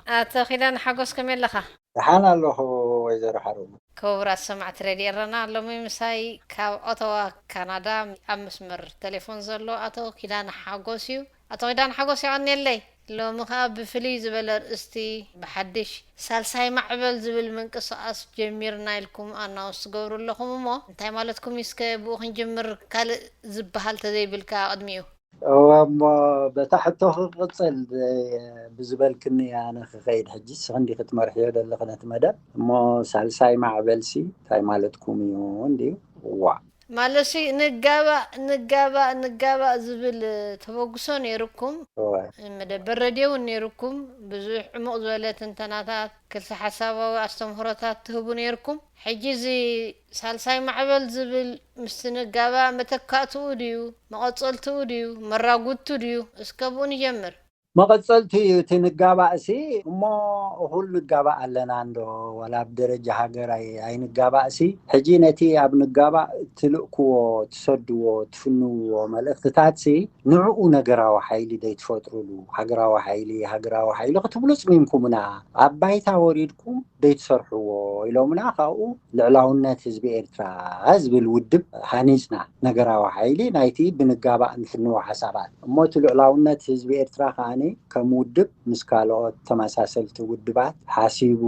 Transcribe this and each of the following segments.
ኣቶ ኪዳን ሓጎስ ከመይ ኣለኻ? ደሓን ኣለኹ ወይዘሮ ሓሩም። ክቡራት ሰማዕቲ ሬድዮ ኤረና፣ ሎሚ ምሳይ ካብ ኦቶዋ ካናዳ ኣብ መስመር ቴሌፎን ዘሎ ኣቶ ኪዳን ሓጎስ እዩ። ኣቶ ኪዳን ሓጎስ የቐንየለይ። ሎሚ ኸኣ ብፍልይ ዝበለ ኣርእስቲ ብሓድሽ ሳልሳይ ማዕበል ዝብል ምንቅስቓስ ጀሚርና ኢልኩም ኣናውንስ ትገብሩ ኣለኹም እሞ እንታይ ማለትኩም እዩ? እስከ ብኡ ክንጅምር ካልእ ዝበሃል ተዘይብልካ ቅድሚኡ። እወ እሞ በታ ሕቶ ክቕጽል ብዝበልክኒ ኣነ ክኸይድ ሕጂ ስኽንዲ ክትመርሕዮ ደለኺ ነቲ መደብ እሞ ሳልሳይ ማዕበልሲ እንታይ ማለትኩም እዩ እንድዩ? ዋእ። ማለትሲ ንጋባእ ንጋባእ ንጋባእ ዝብል ተበግሶ ነይርኩም። እወ። መደበር ረድዮ እውን ነይርኩም። ብዙሕ ዕሙቕ ዝበለ ትንተናታት፣ ክልተ ሓሳባዊ ኣስተምህሮታት ትህቡ ነይርኩም። ሕጂ እዚ ሳልሳይ ማዕበል ዝብል ምስቲ ንጋባእ መተካእትኡ ድዩ? መቐጸልትኡ ድዩ? መራጉድቱ ድዩ? እስከ ብኡ ንጀምር። መቐጸልቲ እዩ እቲ ንጋባእሲ እሞ እኹል ንጋባእ ኣለና እንዶ ዋላ ኣብ ደረጃ ሃገር ኣይ- ኣይንጋባእሲ ሕጂ ነቲ ኣብ ንጋባእ ትልእክዎ ትሰድዎ ትፍንውዎ መልእኽትታትሲ ንዕኡ ነገራዊ ሓይሊ ደይትፈጥሩሉ ሃገራዊ ሓይሊ ሃገራዊ ሓይሊ ክትብሉ ጽሚምኩምና ኣብ ባይታ ወሪድኩም ደይትሰርሕዎ ኢሎምና ካብኡ ልዕላውነት ህዝቢ ኤርትራ ዝብል ውድብ ሃኒጽና ነገራዊ ሓይሊ ናይቲ ብንጋባእ ንፍንዎ ሓሳባት እሞ እቲ ልዕላውነት ህዝቢ ኤርትራ ከኣ ከም ውድብ ምስ ካልኦት ተመሳሰልቲ ውድባት ሓሲቡ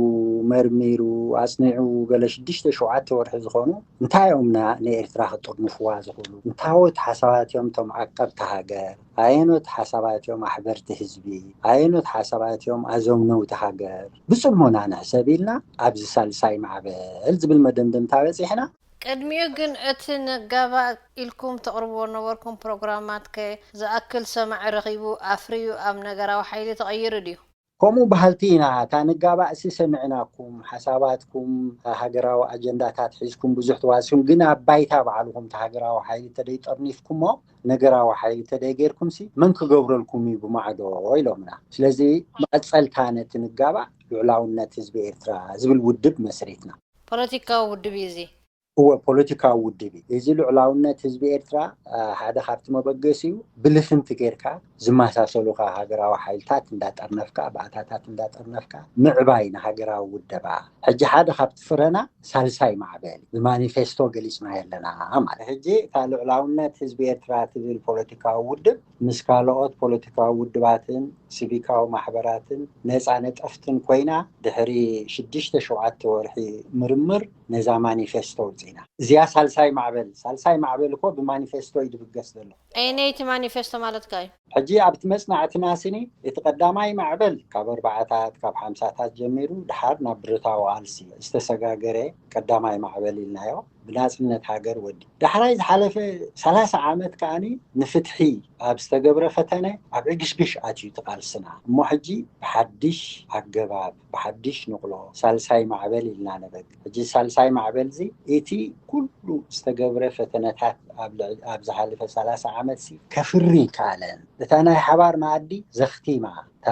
መርሚሩ ኣጽኒዑ ገለ ሽዱሽተ ሸውዓተ ወርሒ ዝኾኑ እንታይ እዮም ንኤርትራ ክጥርንፍዋ ዝኽእሉ እንታዎት ሓሳባት እዮም እቶም ዓቀብቲ ሃገር ኣየኖት ሓሳባት እዮም ኣሕበርቲ ህዝቢ ኣየኖት ሓሳባት እዮም ኣዘውነውቲ ሃገር ብጽሞና ንሕሰብ ኢልና ኣብዚ ሳልሳይ ማዕበል ዝብል መደምደምታ በጺሕና። ቅድሚኡ ግን እቲ ንጋባእ ኢልኩም ተቕርብዎ ነበርኩም ፕሮግራማት ከ ዝኣክል ሰማዒ ረኺቡ ኣፍርዩ ኣብ ነገራዊ ሓይሊ ተቐይሩ ድዩ? ከምኡ በሃልቲ ኢና እታ ንጋባእሲ ሰሚዕናኩም ሓሳባትኩም ሃገራዊ ኣጀንዳታት ሒዝኩም ብዙሕ ተዋሲኹም ግን ኣብ ባይታ ባዕልኹም እቲ ሃገራዊ ሓይሊ ተደይጠርኒፍኩሞ ነገራዊ ሓይሊ ተደይ ጌርኩምሲ መን ክገብረልኩም እዩ ብማዕዶ ኢሎምና ስለዚ መቐፀልታ ነቲ ንጋባእ ልዑላውነት ህዝቢ ኤርትራ ዝብል ውድብ መስሪትና። ፖለቲካዊ ውድብ እዩ እዚ። እወ ፖለቲካዊ ውድብ እዩ። እዚ ልዑላውነት ህዝቢ ኤርትራ ሓደ ካብቲ መበገሲኡ ብልፍንቲ ጌርካ ዝመሳሰሉኻ ሃገራዊ ሓይልታት እንዳጠርነፍካ ባእታታት እንዳጠርነፍካ ምዕባይ ንሃገራዊ ውደባ ሕጂ ሓደ ካብቲ ፍረና ሳልሳይ ማዕበል ብማኒፌስቶ ገሊጽናዮ ኣለና ማለት ሕጂ እታ ልዑላውነት ህዝቢ ኤርትራ ትብል ፖለቲካዊ ውድብ ምስ ካልኦት ፖለቲካዊ ውድባትን ሲቪካዊ ማሕበራትን ነጻ ነጠፍትን ኮይና ድሕሪ ሽዱሽተ ሸውዓተ ወርሒ ምርምር ነዛ ማኒፌስቶ ኣውጺእና። እዚኣ ሳልሳይ ማዕበል፣ ሳልሳይ ማዕበል እኮ ብማኒፌስቶ እዩ ዝብገስ ዘሎ። ኣየነይቲ ማኒፌስቶ ማለትካ እዩ? ሕጂ ኣብቲ መጽናዕትና ስኒ እቲ ቀዳማይ ማዕበል ካብ ኣርባዓታት ካብ ሓምሳታት ጀሚሩ ድሓር ናብ ብረታዊ ቃልሲ ዝተሰጋገረ ቀዳማይ ማዕበል ኢልናዮ። ብናጽነት ሃገር ወዲ ዳሕራይ ዝሓለፈ ሰላሳ ዓመት ከኣ ንፍትሒ ኣብ ዝተገብረ ፈተነ ኣብ ዕግሽግሽ ኣትዩ ትቓልስና እሞ ሕጂ ብሓድሽ ኣገባብ ብሓድሽ ንቕሎ ሳልሳይ ማዕበል ኢልና ነበግ ሕጂ ሳልሳይ ማዕበል እዚ እቲ ኩሉ ዝተገብረ ፈተነታት ኣብ ዝሓለፈ ሰላሳ ዓመት ከፍሪ ከኣለን እታ ናይ ሓባር መኣዲ ዘኽቲማ እታ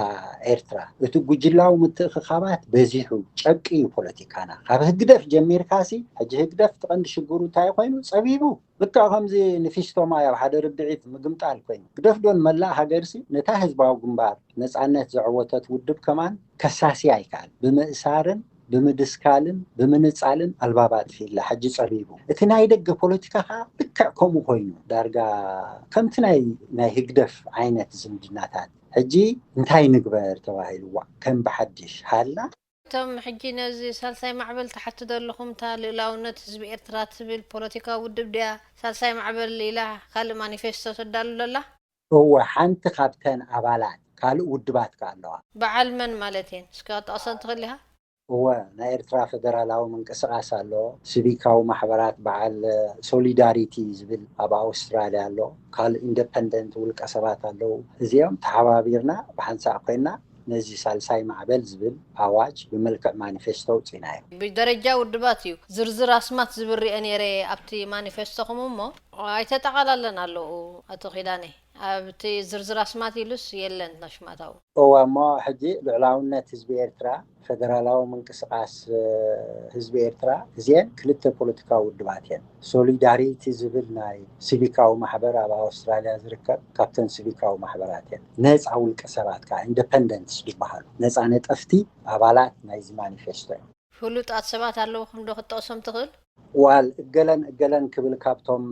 ኤርትራ እቲ ጉጅላዊ ምትእኽኻባት በዚሑ ጨቂ እዩ ፖለቲካና ካብ ህግደፍ ጀሚርካሲ ሕጂ ህግደፍ ትቐንዲ ሽግሩ እንታይ ኮይኑ ጸቢቡ ልክዕ ከምዚ ንፊስቶ ማይ ኣብ ሓደ ርብዒት ምግምጣል ኮይኑ ግደፍዶን መላእ ሃገርሲ ነታ ህዝባዊ ግንባር ነጻነት ዘዕወተት ውድብ ከማን ከሳሲ ኣይከኣል ብምእሳርን ብምድስካልን ብምንጻልን ኣልባብ ኣጥፊእላ ሕጂ ጸቢቡ እቲ ናይ ደገ ፖለቲካ ከኣ ልክዕ ከምኡ ኮይኑ ዳርጋ ከምቲ ናይ ናይ ህግደፍ ዓይነት ዝምድናታት ሕጂ እንታይ ንግበር ተባሂሉ ዋእ ከም ብሓድሽ ሃላ። እቶም ሕጂ ነዚ ሳልሳይ ማዕበል ትሓቱ ዘለኹም እታ ልኡላውነት ህዝቢ ኤርትራ ትብል ፖለቲካዊ ውድብ ድያ ሳልሳይ ማዕበል ኢላ ካልእ ማኒፌስቶ ተዳሉ ዘላ? እወ ሓንቲ ካብተን ኣባላት ካልእ ውድባት ከ ኣለዋ። በዓል መን ማለት እየን እስከ ክትጠቕሰን ትኽእል ኢኻ? እወ ናይ ኤርትራ ፈደራላዊ ምንቅስቓስ ኣሎ፣ ሲቪካዊ ማሕበራት በዓል ሶሊዳሪቲ ዝብል ኣብ ኣውስትራልያ ኣሎ፣ ካልእ ኢንደፐንደንት ውልቀ ሰባት ኣለዉ። እዚኦም ተሓባቢርና ብሓንሳእ ኮይንና ነዚ ሳልሳይ ማዕበል ዝብል ኣዋጅ ብመልክዕ ማኒፌስቶ ኣውጺእናዮ። ብደረጃ ውድባት እዩ ዝርዝር ኣስማት ዝብል ሪኤ ነይረ ኣብቲ ማኒፌስቶኹም እሞ ኣይተጠቓላለን ኣለዉ ኣቶ ኪዳነ። ኣብቲ ዝርዝር ኣስማት ኢሉስ የለን ኣሽማታዊ። እዋ እሞ ሕጂ ልዕላውነት ህዝቢ ኤርትራ፣ ፈደራላዊ ምንቅስቃስ ህዝቢ ኤርትራ፣ እዚአን ክልተ ፖለቲካዊ ውድባት እየን። ሶሊዳሪቲ ዝብል ናይ ሲቪካዊ ማሕበር ኣብ ኣውስትራልያ ዝርከብ ካብተን ሲቪካዊ ማሕበራት እየን። ነፃ ውልቀ ሰባት ከዓ ኢንደፐንደንትስ ዝበሃሉ፣ ነፃ ነጠፍቲ ኣባላት ናይዚ ማኒፌስቶ እዮም። ፍሉጣት ሰባት ኣለውኹም ዶ ክትጠቕሶም ትኽእል? ዋል እገለን እገለን ክብል ካብቶም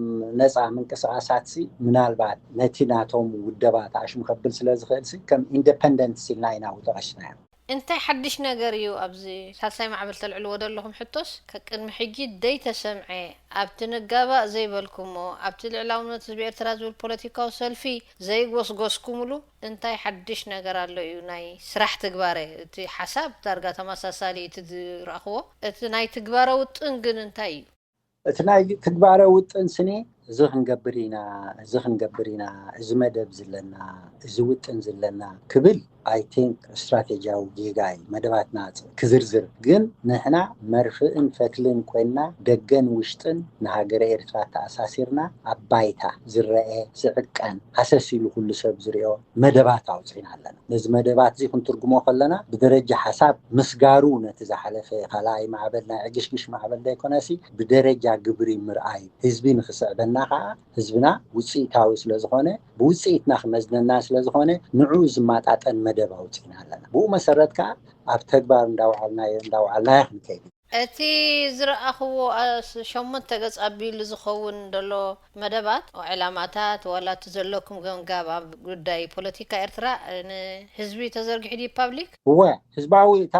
ነፃ ምንቅስቃሳትሲ ምናልባት ነቲ ናቶም ውደባ ተኣሽሙ ከብል ስለ ዝኽእልሲ ከም ኢንደፐንደንትስ ኢልና ኢና ውጠቐሽናዮ። እንታይ ሓድሽ ነገር እዩ ኣብዚ ሳልሳይ ማዕበል ተልዕልዎ ዘለኹም ሕቶስ ከቅድሚ ሕጂ ደይተሰምዐ ኣብቲ ንጋባእ ዘይበልኩሞ ኣብቲ ልዕላውነት ህዝቢ ኤርትራ ዝብል ፖለቲካዊ ሰልፊ ዘይጎስጎስኩምሉ እንታይ ሓድሽ ነገር ኣሎ እዩ ናይ ስራሕ ትግባረ? እቲ ሓሳብ ዳርጋ ተመሳሳሊ እቲ ዝረእኽዎ፣ እቲ ናይ ትግባረ ውጥን ግን እንታይ እዩ? እቲ ናይ ትግባረ ውጥን ስኒ እዚ ክንገብር ኢና፣ እዚ ክንገብር ኢና፣ እዚ መደብ ዝለና፣ እዚ ውጥን ዝለና ክብል ኣይ ቲንክ ስትራቴጂያዊ ጌጋ እዩ። መደባትና ክዝርዝር ግን ንሕና መርፍእን ፈትልን ኮይንና ደገን ውሽጥን ንሃገረ ኤርትራ ተኣሳሲርና ኣብ ባይታ ዝረአ ዝዕቀን ሃሰስ ኢሉ ኩሉ ሰብ ዝሪኦ መደባት ኣውፂና ኣለና። ነዚ መደባት እዚ ክንትርጉሞ ከለና ብደረጃ ሓሳብ ምስጋሩ ነቲ ዝሓለፈ ካልኣይ ማዕበል ናይ ዕግሽግሽ ማዕበል ዘይኮነሲ ብደረጃ ግብሪ ምርኣይ ህዝቢ ንክስዕበና ከዓ ህዝብና ውፅኢታዊ ስለዝኾነ ብውፅኢትና ክመዝነና ስለዝኾነ ንዕኡ ዝማጣጠን መደብ ኣውፂና ኣለና። ብኡ መሰረት ከዓ ኣብ ተግባር እንዳውዓልናዮ እንዳውዓልናዮ ክንከይድ። እቲ ዝረኣኽዎ ሸሞንተ ገጽ ኣቢሉ ዝኸውን ዘሎ መደባት፣ ዕላማታት ዋላ እቲ ዘለኩም ገምጋም ኣብ ጉዳይ ፖለቲካ ኤርትራ ንህዝቢ ተዘርጊሑ ድዩ ፓብሊክ? እወ፣ ህዝባዊ እታ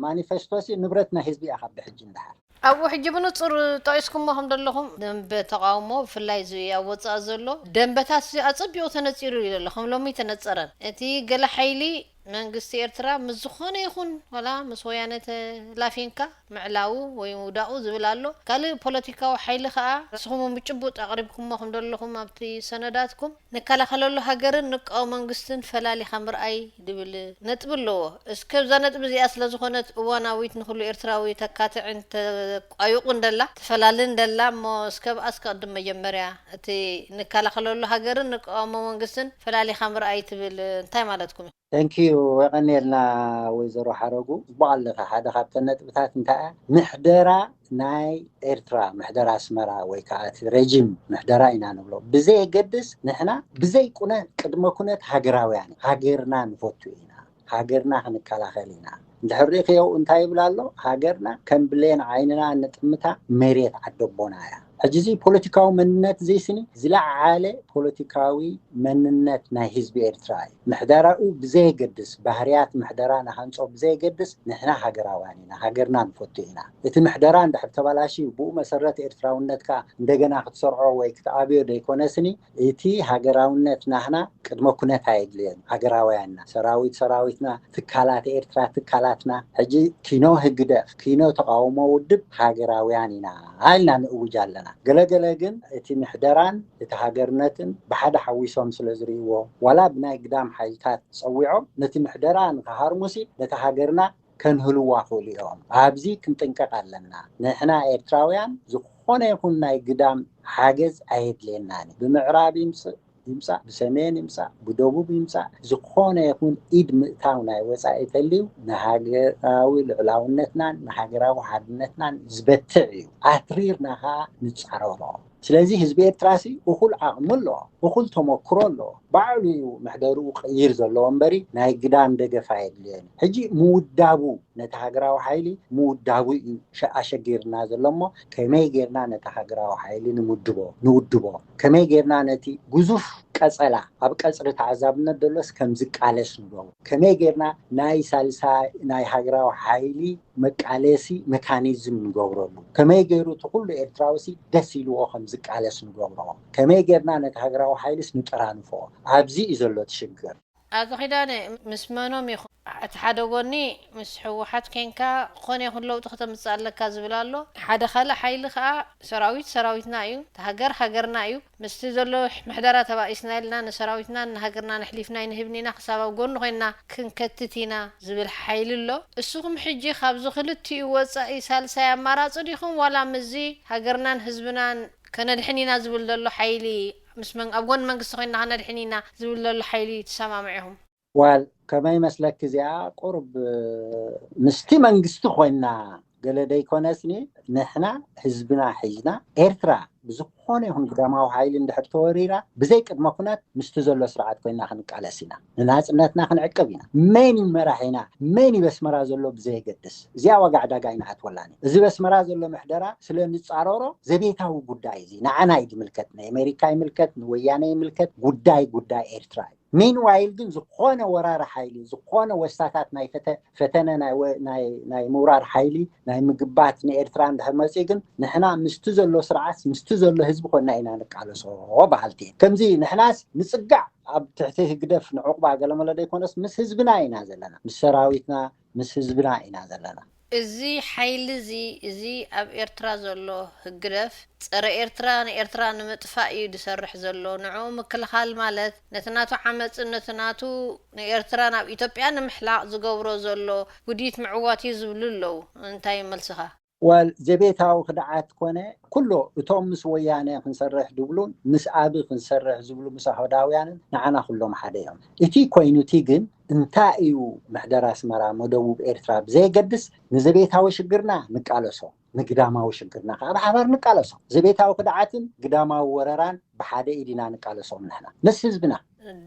ማኒፌስቶሲ ንብረት ናይ ህዝቢ እያ ካብ ብሕጂ እንዳሓር ኣብኡ ሕጂ ብንጹር ጠቒስኩሞ ከም ዘለኹም ደንበ ተቓውሞ ብፍላይ እዚ ኣብ ወጻኢ ዘሎ ደንበታት እዚ ኣጸቢቑ ተነጺሩ እዩ ዘሎ ከም ሎሚ ተነጸረን እቲ ገለ ሓይሊ መንግስቲ ኤርትራ ምስ ዝኾነ ይኹን ዋላ ምስ ወያነ ተላፊንካ ምዕላዉ ወይ ምውዳቑ ዝብል ኣሎ። ካልእ ፖለቲካዊ ሓይሊ ከኣ ንስኹም እውን ብጭቡጥ ኣቕሪብኩሞ ከም ዘለኹም ኣብቲ ሰነዳትኩም ንከላኸለሉ ሃገርን ንቃወም መንግስትን ፈላሊኻ ምርኣይ ዝብል ነጥቢ ኣለዎ። እስከ እዛ ነጥቢ እዚኣ ስለ ዝኾነት እዋናዊት ንኹሉ ኤርትራዊ ተካትዕን ተቋይቑን ደላ ትፈላልን ደላ እሞ እስከ ብኣስ ከቕድም መጀመርያ እቲ ንከላኸለሉ ሃገርን ንቃወሞ መንግስትን ፈላሊኻ ምርኣይ ትብል እንታይ ማለትኩም እዩ? Thank you የቐንየልና ወይዘሮ ሓረጉ። ጽቡቕ ኣለኻ። ሓደ ካብተን ነጥብታት እንታይ እያ? ምሕደራ ናይ ኤርትራ፣ ምሕደራ ኣስመራ ወይ ከዓ እቲ ሬጂም ምሕደራ ኢና ንብሎ። ብዘየገድስ ንሕና ብዘይ ቁነ ቅድመ ኩነት ሃገራውያን ኢና። ሃገርና ንፈቱ ኢና። ሃገርና ክንከላኸል ኢና። እንድሕር ሪእኽዮ እንታይ ይብል ኣሎ? ሃገርና ከም ብሌን ዓይንና እንጥምታ መሬት ዓደቦና እያ። ሕጂ እዚ ፖለቲካዊ መንነት እዚ ስኒ ዝለዓለ ፖለቲካዊ መንነት ናይ ህዝቢ ኤርትራ እዩ። ምሕደራኡ ብዘየገድስ፣ ባህርያት ምሕደራ ንሃንጾ ብዘየገድስ ንሕና ሃገራውያን ኢና፣ ሃገርና ንፈቱ ኢና። እቲ ምሕደራ እንድሕር ተባላሽዩ ብኡ መሰረት ኤርትራውነትካ እንደገና ክትሰርዖ ወይ ክትኣብዮ ዘይኮነ ስኒ እቲ ሃገራውነት ናህና ቅድመ ኩነት ኣየድልዮን። ሃገራውያንና፣ ሰራዊት ሰራዊትና፣ ትካላት ኤርትራ ትካላትና፣ ሕጂ ኪኖ ህግደፍ፣ ኪኖ ተቓውሞ ውድብ ሃገራውያን ኢና ኢልና ንእውጅ ኣለና። ገለገለ ግን እቲ ምሕደራን እቲ ሃገርነትን ብሓደ ሓዊሶም ስለ ዝርእይዎ ዋላ ብናይ ግዳም ሓይልታት ጸዊዖም ነቲ ምሕደራ ንክሃርሙሲ ነቲ ሃገርና ከንህልዋ ክእሉ እዮም። ኣብዚ ክንጥንቀቕ ኣለና። ንሕና ኤርትራውያን ዝኾነ ይኹን ናይ ግዳም ሓገዝ ኣየድልየናን እዩ። ብምዕራብ ይምጽእ ይምጻእ፣ ብሰሜን ይምጻእ፣ ብደቡብ ይምጻእ፣ ዝኾነ ይኹን ኢድ ምእታው ናይ ወጻኢ ተልዩ ንሃገራዊ ልዕላውነትናን ንሃገራዊ ሓድነትናን ዝበትዕ እዩ። ኣትሪርና ኸኣ ንጻረሮ። ስለዚ ህዝቢ ኤርትራሲ እኹል ዓቕሚ ኣለዎ፣ እኹል ተመክሮ ኣለዎ። ባዕሉ እዩ ምሕደርኡ ክቕይር ዘለዎ እምበሪ ናይ ግዳም ደገፍ ኣየድልዮን። ሕጂ ምውዳቡ ነቲ ሃገራዊ ሓይሊ ምውዳቡ እዩ ኣሸጊርና ዘሎ እሞ ከመይ ጌርና ነቲ ሃገራዊ ሓይሊ ንምድቦ ንውድቦ? ከመይ ጌርና ነቲ ግዙፍ ቀጸላ ኣብ ቀጽሪ ተዓዛብነት ዘሎስ ከም ዝቃለስ ንገብሮ? ከመይ ጌርና ናይ ሳልሳይ ናይ ሃገራዊ ሓይሊ መቃለሲ መካኒዝም ንገብረሉ? ከመይ ገይሩ እቲ ኩሉ ኤርትራዊ ሲ ደስ ኢልዎ ከም ዝቃለስ ንገብሮ? ከመይ ጌርና ነቲ ሃገራዊ ሓይልስ ንጠራንፎ? ኣብዚ እዩ ዘሎ እቲ ሽግር። ኣቶ ኪዳነ ምስ መኖም ኢኹም? እቲ ሓደ ጎኒ ምስ ህወሓት ኬንካ ዝኾነ ይኹን ለውጢ ከተምፅእ ኣለካ ዝብል ኣሎ። ሓደ ካልእ ሓይሊ ከዓ ሰራዊት ሰራዊትና እዩ፣ እቲ ሃገር ሃገርና እዩ፣ ምስቲ ዘሎ ምሕደራ ተባኢስና ኢልና ንሰራዊትናን ንሃገርናን ኣሕሊፍና ኣይንህብን ኢና፣ ክሳብ ኣብ ጎኒ ኮይንና ክንከትት ኢና ዝብል ሓይሊ ኣሎ። እስኹም ሕጂ ካብዚ ክልቲኡ ወፃኢ ሳልሳይ ኣማራፂ ዲኹም ዋላ ምስዚ ሃገርናን ህዝብናን ከነድሕን ኢና ዝብል ዘሎ ሓይሊ ምስ መን ኣብ ጎኒ መንግስቲ ኮይና ከነድሕን ኢና ዝብል ዘሎ ሓይሊ ትሰማምዑ ኢኹም? ዋል ከመይ መስለክ እዚኣ ቁርብ ምስቲ መንግስቲ ኮይና ገለ ደይኮነስኒ ንሕና ህዝብና ሒዝና ኤርትራ ብዝኾነ ይኹን ግዳማዊ ሓይሊ እንድሕር ተወሪራ ብዘይ ቅድመ ኩነት ምስቲ ዘሎ ስርዓት ኮይና ክንቃለስ ኢና። ንናፅነትና ክንዕቅብ ኢና። መን እዩ መራሒና መን እዩ በስመራ ዘሎ ብዘየገድስ እዚኣ ዋጋ ዕዳጋ ኣይንኣትወላን እዩ። እዚ በስመራ ዘሎ ምሕደራ ስለ ንፃረሮ ዘቤታዊ ጉዳይ እዚ ንዓና እዩ ዝምልከት። ናይ ኣሜሪካ ይምልከት ንወያነ ይምልከት ጉዳይ ጉዳይ ኤርትራ እዩ። ሜንዋይል ግን ዝኾነ ወራሪ ሓይሊ ዝኾነ ወስታታት ናይ ፈተ- ፈተነ ናይ ወ- ናይ ናይ ምውራር ሓይሊ ናይ ምግባት ንኤርትራ እንድሕር መፅኡ ግን ንሕና ምስቲ ዘሎ ስርዓት ምስቲ ዘሎ ህዝቢ ኮና ኢና ንቃለሶ በሃልቲ እየ። ከምዚ ንሕናስ ንፅጋዕ ኣብ ትሕቲ ህግደፍ ንዕቑባ ገለመለ ዘይኮነስ ምስ ህዝብና ኢና ዘለና ምስ ሰራዊትና ምስ ህዝብና ኢና ዘለና። እዚ ሓይሊ እዚ እዚ ኣብ ኤርትራ ዘሎ ህግደፍ ጸረ ኤርትራ ንኤርትራ ንምጥፋእ እዩ ዝሰርሕ ዘሎ። ንዕኡ ምክልኻል ማለት ነቲ ናቱ ዓመጽን ነቲ ናቱ ንኤርትራ ናብ ኢትዮጵያ ንምሕላቕ ዝገብሮ ዘሎ ውዲት ምዕዋት እዩ ዝብሉ ኣለዉ። እንታይ መልስኻ? ዋል ዘቤታዊ ክድዓት ኮነ ኩሎ እቶም ምስ ወያነ ክንሰርሕ ዝብሉን ምስ ኣብ ክንሰርሕ ዝብሉ ምስ ኣህዳውያንን ንዓና ኩሎም ሓደ እዮም። እቲ ኮይኑ እቲ ግን እንታይ እዩ ምሕደር ኣስመራ መደቡብ ኤርትራ ብዘየገድስ ንዘቤታዊ ሽግርና ንቃለሶ ንግዳማዊ ሽግርና ከዓ ብሓባር ንቃለሶ። ዘቤታዊ ክድዓትን ግዳማዊ ወረራን ብሓደ ኢድ ኢና ንቃለሶም ንሕና ምስ ህዝብና።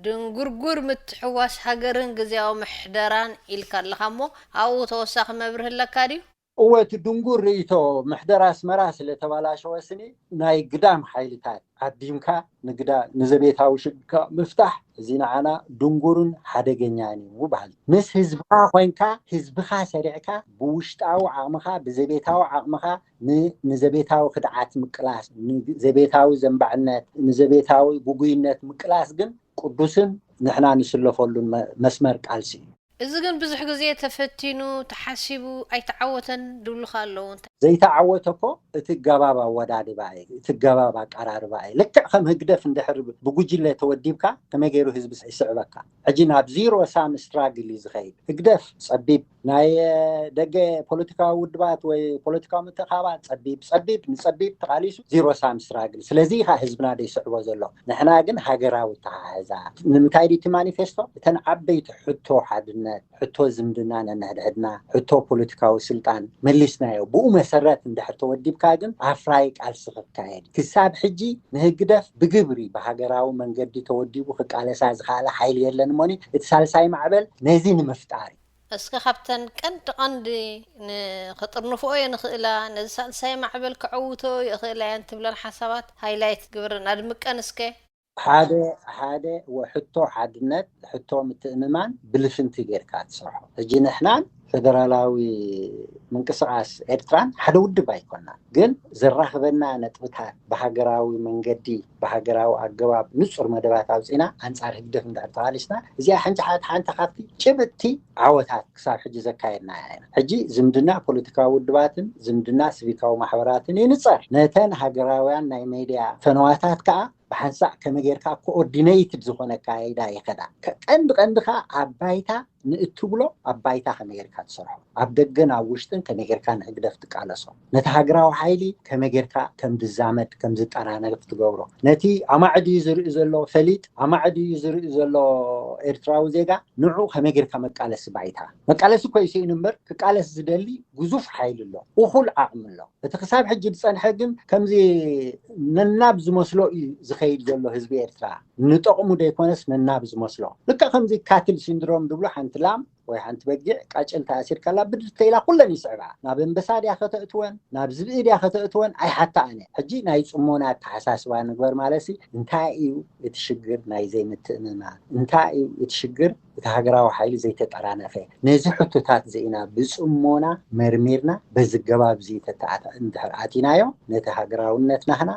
ድንጉርጉር ምትሕዋስ ሃገርን ግዝያዊ ምሕደራን ኢልካ ኣለኻ እሞ ኣብኡ ተወሳኺ መብርህ ኣለካ ድዩ? እወ እቲ ድንጉር ርእይቶ ምሕደር ኣስመራ ስለ ተባላሸወ ስኒ ናይ ግዳም ሓይልታት ዓዲምካ ንግዳ ንዘቤታዊ ሽግካ ምፍታሕ እዚ ንዓና ድንጉርን ሓደገኛን እዩ በሃል። ምስ ህዝብኻ ኮይንካ ህዝብኻ ሰሪዕካ ብውሽጣዊ ዓቕምኻ ብዘቤታዊ ዓቕምኻ ንዘቤታዊ ክድዓት ምቅላስ ንዘቤታዊ ዘንባዕነት ንዘቤታዊ ጉጉይነት ምቅላስ ግን ቅዱስን ንሕና ንስለፈሉን መስመር ቃልሲ እዩ። እዚ ግን ብዙሕ ግዜ ተፈቲኑ ተሓሲቡ ኣይተዓወተን ድብሉኻ ኣለዉ። እንታይ? ዘይተዓወተ እኮ እቲ ገባብ ኣወዳድባ እዩ፣ እቲ ገባብ ኣቀራርባ እዩ። ልክዕ ከም ህግደፍ እንድሕር ብጉጅለ ተወዲብካ ከመይ ገይሩ ህዝቢ ይስዕበካ? ሕጂ ናብ ዚሮ ሳም ስትራግል እዩ ዝኸይድ። ህግደፍ ጸቢብ ናይ ደገ ፖለቲካዊ ውድባት ወይ ፖለቲካዊ ምትእኻባት ጸቢብ ጸቢብ ንጸቢብ ተቓሊሱ ዚሮ ሳም ስትራግል። ስለዚ ኢኻ ህዝብና ደይስዕቦ ዘሎ። ንሕና ግን ሃገራዊ ተሓሕዛ ንምንታይ ድዩ እቲ ማኒፌስቶ እተን ዓበይቲ ሕቶ ሓድነት ሕቶ ዝምድና ነንሕድሕድና ሕቶ ፖለቲካዊ ስልጣን መሊስናዮ። ብኡ መሰረት እንድሕር ተወዲብካ ግን ኣፍራይ ቃልሲ ክካየድ ክሳብ ሕጂ ንህግደፍ ብግብሪ ብሃገራዊ መንገዲ ተወዲቡ ክቃለሳ ዝኸኣለ ሓይሊ የለን እሞኒ እቲ ሳልሳይ ማዕበል ነዚ ንምፍጣር እዩ። እስከ ካብተን ቀንዲ ቀንዲ ንክጥርንፍኦ የንኽእላ ነዚ ሳልሳይ ማዕበል ክዕውቶ ይኽእላ እየን ትብለን ሓሳባት ሃይላይት ግብርን ኣድምቀን እስከ። ሓደ ሓደ ወሕቶ ሓድነት ሕቶ ምትእምማን ብልፍንቲ ጌርካ ትሰርሖ። ሕጂ ንሕናን ፌደራላዊ ምንቅስቃስ ኤርትራን ሓደ ውድብ ኣይኮና፣ ግን ዘራኽበና ነጥብታት ብሃገራዊ መንገዲ ብሃገራዊ ኣገባብ ንጹር መደባት ኣውፂና ኣንጻር ህግደፍ እንድሕር ተቓሊስና እዚኣ ሓንቲ ሓንቲ ካብቲ ጭብጥቲ ዓወታት ክሳብ ሕጂ ዘካየድና ኢና። ሕጂ ዝምድና ፖለቲካዊ ውድባትን ዝምድና ሲቪካዊ ማሕበራትን ይንጸር። ነተን ሃገራውያን ናይ ሜድያ ፈነዋታት ከዓ ብሓንሳእ ከመይ ጌርካ ኮኦርዲነይትድ ዝኾነ ኣካይዳ ይኸዳ። ቀንዲ ቀንዲ ከዓ ኣብ ባይታ ንእትብሎ ኣብ ባይታ ከመይ ጌርካ ትሰርሖ፣ ኣብ ደገን ኣብ ውሽጥን ከመይ ጌርካ ንህግደፍ ትቃለሶ፣ ነቲ ሃገራዊ ሓይሊ ከመይ ጌርካ ከም ዝዛመድ ከም ዝጠናነፍ ትገብሮ፣ ነቲ ኣማዕድዩ ዝርኢ ዘሎ ፈሊጥ ኣማዕድዩ ዝርኢ ዘሎ ኤርትራዊ ዜጋ ንዑ ከመይ ጌርካ መቃለሲ ባይታ መቃለሲ እኮ ይስኢኑ እምበር ክቃለስ ዝደሊ ግዙፍ ሓይሊ ኣሎ፣ እኹል ዓቕሚ ኣሎ። እቲ ክሳብ ሕጂ ዝጸንሐ ግን ከምዚ ነናብ ዝመስሎ እዩ ዝኸይድ ዘሎ ህዝቢ ኤርትራ። ንጠቕሙ ዘይኮነስ ነናብ ዝመስሎ። ልክዕ ከምዚ ካትል ሲንድሮም ዝብሎ ሓንቲ ላም ወይ ሓንቲ በጊዕ ቃጭል ተኣሲርካላ ብድድ ተኢላ ኩለን ይስዕባ። ናብ ኣንበሳ ድያ ከተእትወን ናብ ዝብኢ ድያ ከተእትወን ኣይሓታኣን እየ። ሕጂ ናይ ጽሞና ኣተሓሳስባ ንግበር ማለትሲ እንታይ እዩ እቲ ሽግር ናይ ዘይምትእምማን? እንታይ እዩ እቲ ሽግር እቲ ሃገራዊ ሓይሊ ዘይተጠራነፈ? ነዚ ሕቶታት እዚ ኢና ብጽሞና መርሚርና በዚ ገባብ እዚ ተተኣታ እንድሕር ኣቲናዮ ነቲ ሃገራውነት ናህና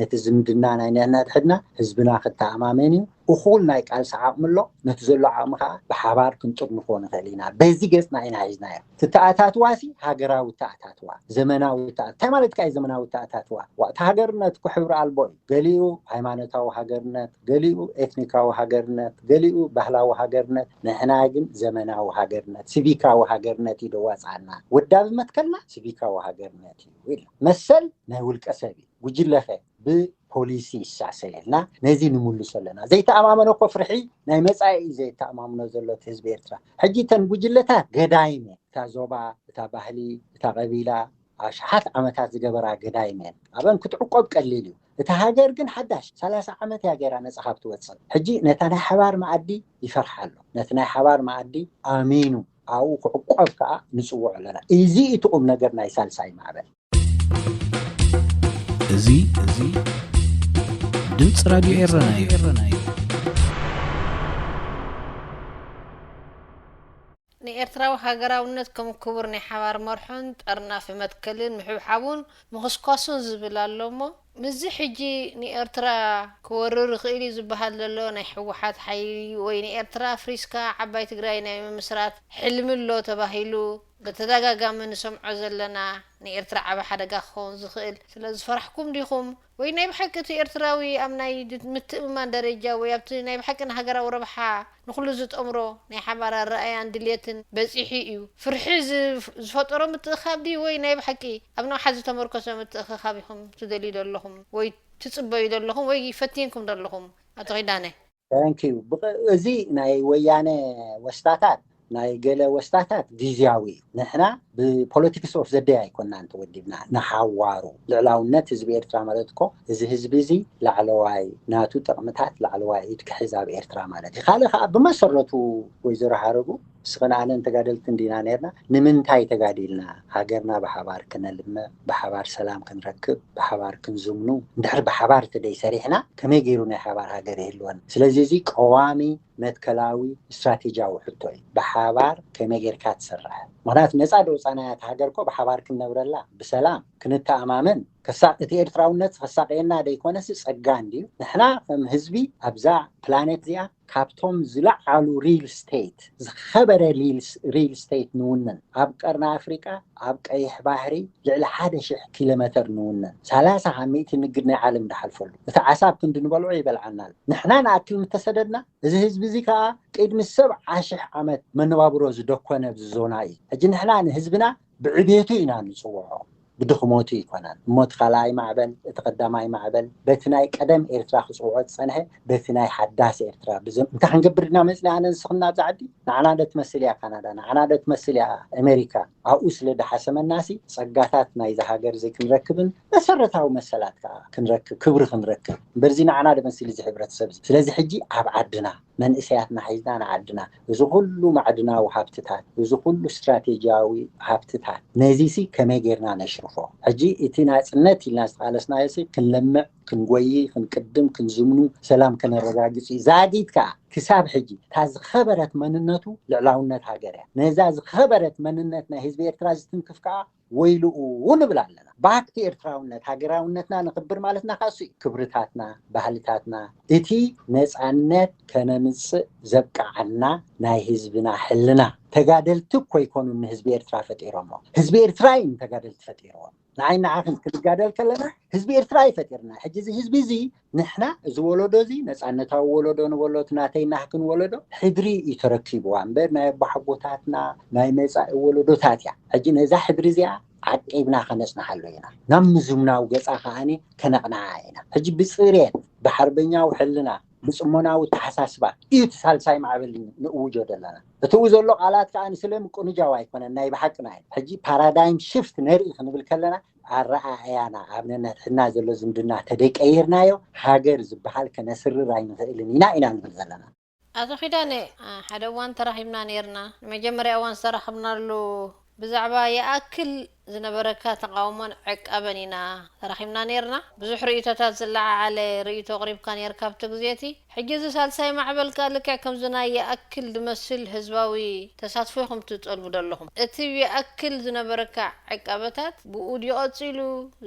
ነቲ ዝምድና ናይ ነንሕድሕድና ህዝብና ክተኣማመን እዩ። እኹል ናይ ቃልሲ ዓቕሚ ኣሎ። ነቲ ዘሎ ዓቕሚ ከዓ ብሓባር ክንጥርንፎ ንኽእል ኢና። በዚ ገጽና ኢና ሒዝናዮ። ትተኣታትዋሲ ሃገራዊ ተኣታትዋ ዘመናዊ ተኣ- እንታይ ማለት ከዓ እዩ ዘመናዊ ተኣታትዋ? ዋ- እቲ ሃገርነት እኮ ሕብሪ ኣልቦ እዩ። ገሊኡ ሃይማኖታዊ ሃገርነት፣ ገሊኡ ኤትኒካዊ ሃገርነት፣ ገሊኡ ባህላዊ ሃገርነት። ንሕና ግን ዘመናዊ ሃገርነት፣ ሲቪካዊ ሃገርነት እዩ ደዋፅኣና። ወዳቢ መትከልና ሲቪካዊ ሃገርነት እዩ ኢልና። መሰል ናይ ውልቀ ሰብ እዩ። ጉጅለኸ ብ- ፖሊሲ ይሳሰየልና። ነዚ ንምልሶ ኣለና። ዘይተኣማመኖ እኮ ፍርሒ ናይ መጻኢ እዩ። ዘይተኣማምኖ ዘሎ እቲ ህዝቢ ኤርትራ። ሕጂ እተን ጉጅለታት ገዳይም እየን። እታ ዞባ፣ እታ ባህሊ፣ እታ ቀቢላ ኣሽሓት ዓመታት ዝገበራ ገዳይም እየን። ኣበን ክትዕቆብ ቀሊል እዩ። እታ ሃገር ግን ሓዳሽ ሰላሳ ዓመት እያ ገይራ ነጻ ካብ ትወጽእ። ሕጂ ነታ ናይ ሓባር መኣዲ ይፈርሓ ኣሎ። ነቲ ናይ ሓባር መኣዲ ኣሚኑ ኣብኡ ክዕቆብ ከኣ ንጽውዖ ኣለና። እዚ እቲ ቁም ነገር ናይ ሳልሳይ ማዕበል። እዚ እዚ ድምፂ ራድዮ ኤረና እዩ። ንኤርትራዊ ሃገራውነት ከም ክቡር ናይ ሓባር መርሖን ጠርናፊ መትከልን ምሕብሓቡን ምኽስኳሱን ዝብል ኣሎ እሞ፣ ምስዚ ሕጂ ንኤርትራ ክወርር ይኽእል እዩ ዝበሃል ዘሎ ናይ ህወሓት ሓይሊ ወይ ንኤርትራ ኣፍሪስካ ዓባይ ትግራይ ናይ ምምስራት ሕልሚ ኣሎ ተባሂሉ ብተደጋጋሚ ንሰምዖ ዘለና ንኤርትራ ዓቢ ሓደጋ ክኸውን ዝኽእል ስለ ዝፈራሕኩም ዲኹም? ወይ ናይ ብሓቂ እቲ ኤርትራዊ ኣብ ናይ ምትእምማን ደረጃ ወይ ኣብቲ ናይ ብሓቂ ንሃገራዊ ረብሓ ንኹሉ ዝጠምሮ ናይ ሓባር ኣረኣያን ድልየትን በጺሑ እዩ? ፍርሒ ዝፍ- ዝፈጠሮ ምትእኻብ ድዩ ወይ ናይ ብሓቂ ኣብ ነውሓት ዝተመርኮሰ ምትእኽኻብ ኢኹም ትደልዩ ዘለኹም ወይ ትጽበዩ ዘለኹም ወይ ፈቲንኩም ዘለኹም? ኣቶ ኪዳነ። Thank you። ብቐ- እዚ ናይ ወያነ ወስታታት ናይ ገለ ወስታታት ግዝያዊ እዩ። ንሕና ብፖለቲክስ ኦፍ ዘደይ ኣይኮናን ተወዲብና፣ ንሓዋሩ ልዕላውነት ህዝቢ ኤርትራ ማለት እኮ እዚ ህዝቢ እዚ ላዕለዋይ ናቱ ጥቕምታት ላዕለዋይ ኢድ ክሕዝ ኣብ ኤርትራ ማለት እዩ። ካልእ ከዓ ብመሰረቱ ወይዘሮ ሓረጉ ንስኽን ኣነን ተጋደልቲ እንዲና ነርና። ንምንታይ ተጋዲልና? ሃገርና ብሓባር ክነልምዕ፣ ብሓባር ሰላም ክንረክብ፣ ብሓባር ክንዝምኑ። እንድሕር ብሓባር ተደይ ሰሪሕና ከመይ ገይሩ ናይ ሓባር ሃገር ይህልወን? ስለዚ እዚ ቀዋሚ መትከላዊ ስትራቴጂያዊ ሕቶ እዩ። ብሓባር ከመይ ጌርካ ትሰርሕ? ምክንያቱ ነፃ ዶ ውፃናያት ሃገር እኮ ብሓባር ክንነብረላ ብሰላም ክንተኣማመን ከሳ እቲ ኤርትራውነት ከሳቀየና ደይኮነስ ፀጋ እንድዩ። ንሕና ከም ህዝቢ ኣብዛ ፕላኔት እዚኣ ካብቶም ዝለዓሉ ሪል ስቴት ዝኸበረ ሪል ስቴት ንውንን ኣብ ቀርኒ ኣፍሪቃ ኣብ ቀይሕ ባሕሪ ልዕሊ ሓደ ሽሕ ኪሎ ሜተር ንውንን ሰላሳ ካብ ሚእቲ ንግድ ናይ ዓለም ዝሓልፈሉ እቲ ዓሳ ኣብ ክንዲ ንበልዖ ይበልዓና ኣሎ። ንሕና ንኣክል እንተሰደድና እዚ ህዝቢ እዚ ከዓ ቅድሚ ሰብዓ ሽሕ ዓመት መነባብሮ ዝደኮነ ኣብዚ ዞና እዩ። ሕጂ ንሕና ንህዝብና ብዕቤቱ ኢና ንፅውዖ ብድኽመቱ ይኮነን እሞ እቲ ካልኣይ ማዕበል እቲ ቀዳማይ ማዕበል በቲ ናይ ቀደም ኤርትራ ክፅውዖ ዝፀንሐ በቲ ናይ ሓዳስ ኤርትራ ብዘም እንታይ ክንገብር ድና መፅና ኣነ ንስኽና ኣብዚ ዓዲ ንዓና ዶ ትመስል እያ ካናዳ ንዓና ዶ ትመስል እያ ኣሜሪካ ኣብኡ ስለ ድሓሰመናሲ ፀጋታት ናይዚ ሃገር እዚ ክንረክብን መሰረታዊ መሰላት ከዓ ክንረክብ ክብሪ ክንረክብ እምበርዚ ንዓና ዶ መስል እዚ ሕብረተሰብ እዚ ስለዚ ሕጂ ኣብ ዓድና መንእሰያትና ሒዝና ንዓድና እዚ ኩሉ ማዕድናዊ ሃብትታት እዚ ኩሉ ስትራቴጂያዊ ሃብትታት ነዚሲ ከመይ ጌርና ነሽርፎ ሕጂ እቲ ናፅነት ኢልና ዝተቃለስናዮሲ ክንለምዕ ክንጎይ ክንቅድም ክንዝምኑ ሰላም ከነረጋግፅ እዩ ዛጊት ከዓ ክሳብ ሕጂ እታ ዝኸበረት መንነቱ ልዕላውነት ሃገር እያ ነዛ ዝኸበረት መንነት ናይ ህዝቢ ኤርትራ ዝትንክፍ ከዓ ወይልኡ ንብል ኣለና ባክቲ ኤርትራውነት ሃገራውነትና ንኽብር ማለትና ካሱ እዩ ክብርታትና ባህልታትና እቲ ነፃነት ከነምፅእ ዘብቃዓና ናይ ህዝብና ሕልና ተጋደልቲ እኮ ይኮኑ ንህዝቢ ኤርትራ ፈጢሮሞ ህዝቢ ኤርትራ እዩ ንተጋደልቲ ፈጢርዎም ንዓይ ንዓኽን ክንጋደል ከለና ህዝቢ ኤርትራ እዩ ፈጢርና ሕጂ እዚ ህዝቢ እዚ ንሕና እዚ ወለዶ እዚ ነፃነታዊ ወለዶ ንበሎ እቲ ናተይ ናህክን ወለዶ ሕድሪ እዩ ተረኪብዋ እምበር ናይ ኣቦሓጎታትና ናይ መፃኢ ወለዶታት እያ ሕጂ ነዛ ሕድሪ እዚኣ ዓቂብና ከነፅንሓሉ ኢና ናብ ምዝምናዊ ገፃ ከዓኒ ከነቕንዓ ኢና ሕጂ ብፅሬት ብሓርበኛዊ ሕልና ብፅሞናዊ ተሓሳስባ እዩ እቲ ሳልሳይ ማዕበል ንእውጆ ዘለና እቲኡ ዘሎ ቃላት ከዓ ንስለ ምቁንጃው ኣይኮነን ናይ ብሓቅና እዩ ሕጂ ፓራዳይም ሽፍት ነርኢ ክንብል ከለና ኣረኣእያና ኣብ ነንሕድሕድና ዘሎ ዝምድና ተደይቀይርናዮ ሃገር ዝበሃል ከነስርር ኣይንኽእልን ኢና ኢና ንብል ዘለና። ኣቶ ኪዳነ ሓደ እዋን ተራኺብና ነይርና። ንመጀመርያ እዋን ዝተራኸብናሉ ብዛዕባ ይኣክል ዝነበረካ ተቓውሞን ዕቃበን ኢና ተራኺብና ነይርና። ብዙሕ ርእይቶታት ዝለዓዓለ ርእይቶ ኣቕሪብካ ነይርካ ኣብቲ ግዜ እቲ። ሕጂ እዚ ሳልሳይ ማዕበል ከኣ ልክዕ ከምዚ ናይ ይኣክል ዝመስል ህዝባዊ ተሳትፎ ኢኹም ትጠልቡ ዘለኹም። እቲ ይኣክል ዝነበረካ ዕቃበታት ብኡ ድዩ ቀጺሉ?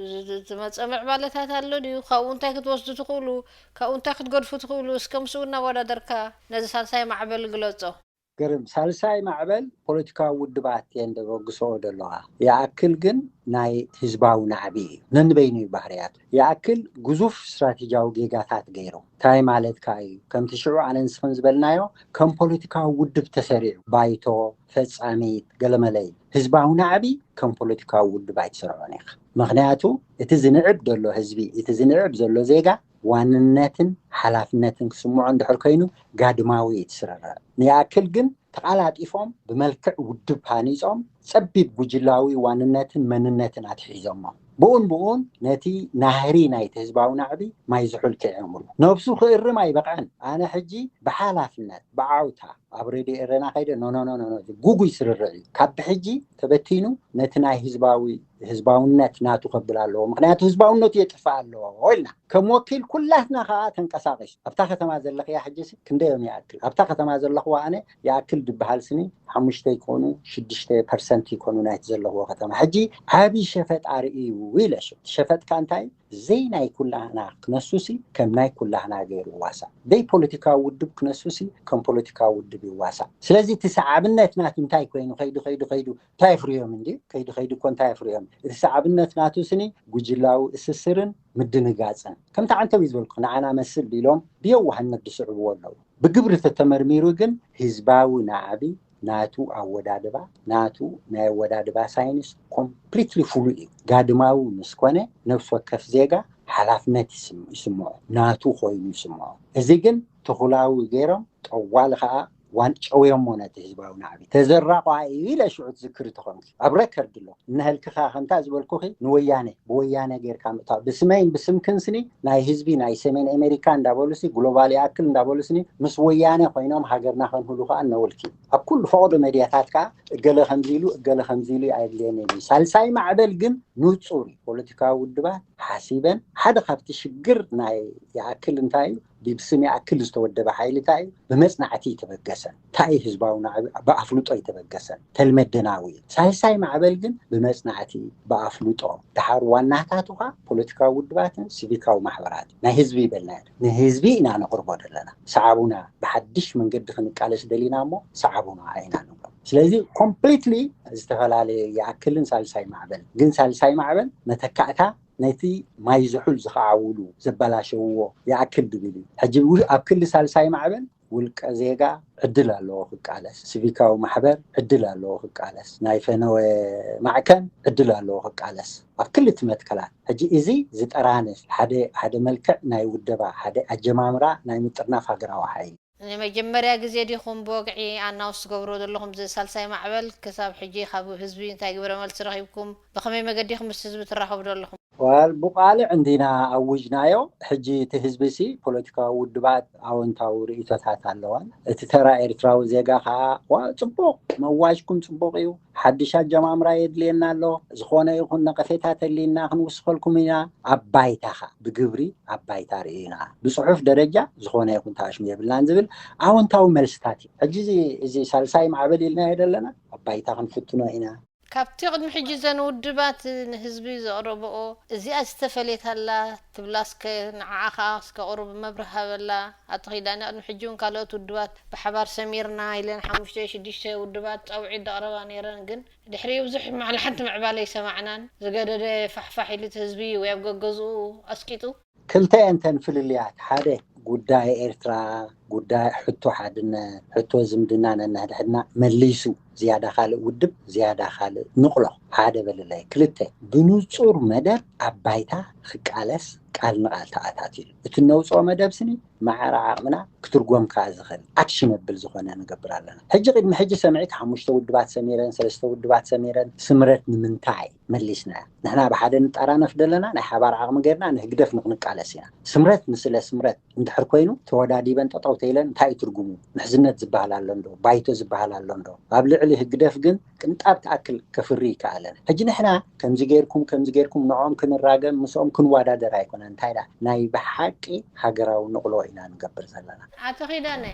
ዝመጸ ምዕባለታት ኣሎ ድዩ? ካብኡ እንታይ ክትወስዱ ትኽእሉ? ካብኡ እንታይ ክትገድፉ ትኽእሉ? እስከ ምስኡ እናወዳደርካ ነዚ ሳልሳይ ማዕበል ግለጾ። ግርም። ሳልሳይ ማዕበል ፖለቲካዊ ውድባት እየን ደበግስኦ ዘለዋ። ይኣክል ግን ናይ ህዝባዊ ናዕቢ እዩ። ነንበይኑ እዩ ባህርያቱ። ይኣክል ግዙፍ ስትራቴጂያዊ ጌጋታት ገይሩ። እንታይ ማለትካ እዩ? ከምቲ ሽዑ ኣነ ንስኽን ዝበልናዮ ከም ፖለቲካዊ ውድብ ተሰሪዑ ባይቶ፣ ፈጻሚት፣ ገለመለ እዩ። ህዝባዊ ናዕቢ ከም ፖለቲካዊ ውድብ ኣይትሰርዖን ኢኻ። ምኽንያቱ እቲ ዝንዕብ ዘሎ ህዝቢ፣ እቲ ዝንዕብ ዘሎ ዜጋ ዋንነትን ሓላፍነትን ክስምዖ እንድሕር ኮይኑ ጋድማዊ እዩ ትስርርዕ። ንይኣክል ግን ተቓላጢፎም ብመልክዕ ውድብ ሃኒጾም ጸቢብ ጉጅላዊ ዋንነትን መንነትን ኣትሒዞሞ። ብኡን ብኡን ነቲ ናህሪ ናይቲ ህዝባዊ ናዕቢ ማይ ዝሑል ከይዕምሉ። ነብሱ ክእርም ኣይበቕዐን። ኣነ ሕጂ ብሓላፍነት፣ ብዓውታ፣ ኣብ ሬድዮ ኤረና ከይደ፣ ኖ፣ ኖ፣ ኖ፣ ኖ፣ ኖ፣ እዚ ጉጉይ ስርርዕ እዩ። ካብ ብሕጂ ተበቲኑ ነቲ ናይ ህዝባዊ፣ ህዝባውነት ናቱ ከብል ኣለዎ። ምኽንያቱ ህዝባውነቱ የጥፍእ ኣለዎ ኢልና። ከም ወኪል ኩላትና ከኣ ተንቀሳቒሱ። ኣብታ ከተማ ዘለኽያ ሕጂ ሲ ክንደዮም ይኣክል? ኣብታ ከተማ ዘለኽዋ ኣነ ይኣክል ድበሃል ስኒ ሓሙሽተ ይኮኑ፣ ሽዱሽተ ፐርሰንት ይኮኑ ናይቲ ዘለኽዎ ከተማ። ሕጂ ዓቢ ሸፈጥ ኣርእዩ ኢለ ሹ። እቲ ሸፈጥካ እንታይ? ዘይ ናይ ኩላህና ክነሱሲ ከም ናይ ኩላህና ገይሩ ይዋሳእ። ዘይ ፖለቲካዊ ውድብ ክነሱሲ ከም ፖለቲካዊ ውድብ ይዋሳእ። ስለዚ እቲ ሰዓብነት ናቱ እንታይ ኮይኑ ከይዱ ከይዱ ከይዱ እንታይ ኣፍርዮም እንዲ? ከይዱ ከይዱ እኮ እንታይ ኣፍርዮም? እቲ ሰዓብነት ናቱ ስኒ ጉጅላዊ እስስርን ምድንጋጽን። ከምቲ ዓንተው ዝበልኩ ንዓና መስል ኢሎም ብየዋህነት ዝስዕብዎ ኣለዉ። ብግብሪ ተተመርሚሩ ግን ህዝባዊ ናዕቢ ናቱ ኣወዳድባ፣ ናቱ ናይ ኣወዳድባ ሳይንስ ኮምፕሊትሊ ፍሉይ እዩ። ጋድማዊ ምስ ኮነ ነፍሲ ወከፍ ዜጋ ሓላፍነት ይስም-፣ ይስምዖ፣ ናቱ ኮይኑ ይስምዖ። እዚ ግን ትኹላዊ ገይሮም ጠዋሊ ከዓ ዋን ጨውዮሞ ነቲ ህዝባዊ ናዕቢ። ተዘራቋ እዩ ኢለ ሽዑ ትዝክሪ ተኾንኪ። ኣብ ረከርድ ኣሎ። እነህልክኻ ከምታ ዝበልኩኺ ንወያነ፣ ብወያነ ጌርካ ምእታው። ብስመይን ብስምክን ስኒ ናይ ህዝቢ ናይ ሰሜን ኣሜሪካ እንዳበሉ ሲ ግሎባል ይኣክል እንዳበሉ ስኒ ምስ ወያነ ኮይኖም ሃገርና ከንህሉ ከዓ እነውልኪ። ኣብ ኩሉ ፈቐዶ ሜድያታት ከዓ እገለ ከምዚ ኢሉ፣ እገለ ከምዚ ኢሉ ኣየድልየን እዩ። ሳልሳይ ማዕበል ግን ንጹር እዩ። ፖለቲካዊ ውድባት ሓሲበን ሓደ ካብቲ ሽግር ናይ ይኣክል እንታይ እዩ? ብስም ይኣክል ዝተወደበ ሓይሊ እንታይ እዩ? ብመጽናዕቲ ይተበገሰን። እንታይ እዩ ህዝባዊ ናዕቢ? ብኣፍልጦ ይተበገሰን። ተልመደናዊ እዩ። ሳልሳይ ማዕበል ግን ብመጽናዕቲ፣ ብኣፍልጦ፣ ድሓር ዋናታቱ ኸኣ ፖለቲካዊ ውድባትን ሲቪካዊ ማሕበራት ናይ ህዝቢ ይበልና። ንህዝቢ ኢና ነቕርቦ ዘለና። ሰዓቡና፣ ብሓድሽ መንገዲ ክንቃለስ ደሊና እሞ ሰዓቡና ኢና ንብሎ። ስለዚ ኮምፕሊትሊ ዝተፈላለየ ይኣክልን ሳልሳይ ማዕበል። ግን ሳልሳይ ማዕበል መተካእታ ነቲ ማይ ዝሑል ዝኸዓውሉ ዘበላሸውዎ ይኣክል ድብል እዩ። ሕጂ ው-፣ ኣብ ክሊ ሳልሳይ ማዕበል ውልቀ ዜጋ ዕድል ኣለዎ ክቃለስ፣ ሲቪካዊ ማሕበር ዕድል ኣለዎ ክቃለስ፣ ናይ ፈነወ ማዕከን ዕድል ኣለዎ ክቃለስ ኣብ ክልቲ መትከላት። ሕጂ እዚ ዝጠራንፍ ሓደ፣ ሓደ መልክዕ ናይ ውደባ፣ ሓደ ኣጀማምራ ናይ ምጥርናፍ ሃገራዊ ሓይሊ። ንመጀመርያ ግዜ ዲኹም ብወግዒ ኣናውንስ ትገብርዎ ዘለኹም? እዚ ሳልሳይ ማዕበል ክሳብ ሕጂ ካብ ህዝቢ እንታይ ግብረ መልሲ ረኺብኩም? ብኸመይ መገዲ ኢኹም ምስ ህዝቢ ትራኸቡ ዘለኹም? ዋል፣ ብቓልዕ እንዲና ኣውጅናዮ። ሕጂ እቲ ህዝቢ ሲ ፖለቲካዊ ውድባት ኣወንታዊ ርእይቶታት ኣለዋን። እቲ ተራ ኤርትራዊ ዜጋ ኸዓ፣ ዋ፣ ጽቡቕ፣ መዋጅኩም ጽቡቕ እዩ። ሓድሽ ኣጀማምራ የድልየና ኣሎ። ዝኾነ ይኹን ነቐፌታ ተልዩና ክንውስኸልኩም ኢና። ኣብ ባይታ ኸዓ፣ ብግብሪ ኣብ ባይታ ርእዩና። ብጽሑፍ ደረጃ ዝኾነ ይኹን ተኣሽሙ የብልናን ዝብል ኣወንታዊ መልስታት እዩ። ሕጂ እዚ፣ እዚ ሳልሳይ ማዕበል ኢልናዮ ዘለና ኣብ ባይታ ክንፍትኖ ኢና። ካብቲ ቅድሚ ሕጂ እዘን ውድባት ንህዝቢ ዘቕረብኦ እዚኣ ዝተፈለየት ኣላ ትብላ እስከ ንዓኣ ኸኣ እስከ ቁሩብ መብርሂ ሃበላ። ኣቶ ኪዳነ፣ ቅድሚ ሕጂ እውን ካልኦት ውድባት ብሓባር ሰሚርና ኢለን ሓሙሽተ ሽዱሽተ ውድባት ጻውዒት ዘቕረባ ነይረን፣ ግን ድሕሪኡ ብዙሕ ዋላ ሓንቲ ምዕባለ ኣይሰማዕናን። ዝገደደ ፋሕፋሕ ኢሉ እቲ ህዝቢ ወይ ኣብ ገገዝኡ ኣስቂጡ። ክልተ እየን እተን ፍልልያት። ሓደ ጉዳይ ኤርትራ፣ ጉዳይ ሕቶ ሓድነት፣ ሕቶ ዝምድና ነንሕድሕድና መሊሱ ዝያዳ ካልእ ውድብ፣ ዝያዳ ካልእ ንቕሎ ሓደ በልለይ። ክልተ፣ ብንጹር መደብ ኣብ ባይታ ክቃለስ ቃል ንቓል ተኣታቲሉ። እቲ ነውጽኦ መደብ ስኒ ማዕረ ዓቕምና ክትርጎም ከኣ ዝኽእል ኣክሽነብል ዝኾነ ንገብር ኣለና። ሕጂ ቅድሚ ሕጂ ሰምዒት ሓሙሽተ ውድባት ሰሚረን፣ ሰለስተ ውድባት ሰሚረን፣ ስምረት ንምንታይ መሊስና? ንሕና ብሓደ ንጠራነፍ ደለና፣ ናይ ሓባር ዓቕሚ ጌርና ንህግደፍ ንክንቃለስ ኢና። ስምረት ንስለ ስምረት እንድሕር ኮይኑ፣ ተወዳዲበን ጠጠው ተይለን እንታይ እዩ ትርጉሙ? ምሕዝነት ዝበሃል ኣሎ እንዶ? ባይቶ ዝበሃል ኣሎ እንዶ? ኣብ ልዕሊ ህግደፍ ግን ቅንጣብ ትኣክል ከፍሪ ይከኣለን። ሕጂ ንሕና ከምዚ ጌርኩም፣ ከምዚ ጌርኩም ንዕኦም ክንራገም፣ ምስኦም ክንወዳደር ኣይኮነን። እንታይ ደኣ ናይ ብሓቂ ሃገራዊ ንቕሎ ኢና ንገብር ዘለና። ኣቶ ኪዳነ፣